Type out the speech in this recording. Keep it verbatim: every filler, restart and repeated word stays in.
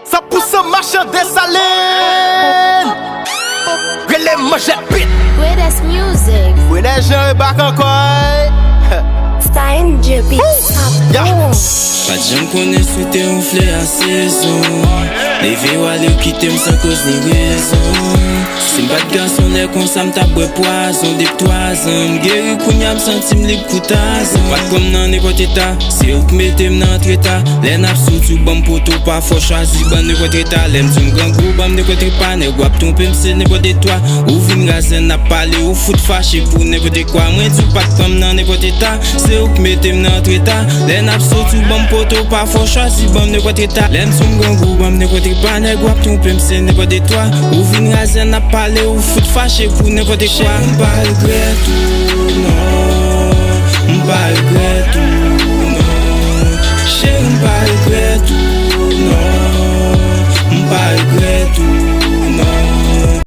San pou san machan Desalin. Rele manjèt bit. Greatest music. Mwen Jean e bak ankò. Stein J P. Ya. Pa t janm konnen swete yon flè a sezon. Leve w ale w kite m san koz ni rezon. Si m pa t gason lè konsa m t ap bwè pwazon. Depi twazan m geri kounye a m santi m lib kou Tazan. Ou pa t pran m nan nenpòt eta, se ou k mete m nan antre ta. Lè n ap soti ou ban m poto pa fò chwazi ban nenpòt eta. Lè m di m grangou ban m nenpòt repa, nèg w ap twonpe m se nenpòt de twa. Ou vin razè n ap pale, ou fout fache pou nenpòt de kwa. Mwen di w pa t pran m nan nenpòt eta, se ou k mete m nan antre ta. Lè n ap soti ou ban m poto pa fò chwazi ban m nenpòt eta. Lè m di m grangou ban m nenpòt repa, nèg w ap twonpe m se nenpòt de twa. Ou vin razè n ap pale, ou fout fache pou nenpòt de kwa. Cheri m pa regrèt ou non, m pa regrèt ou non. Cheri m pa regrèt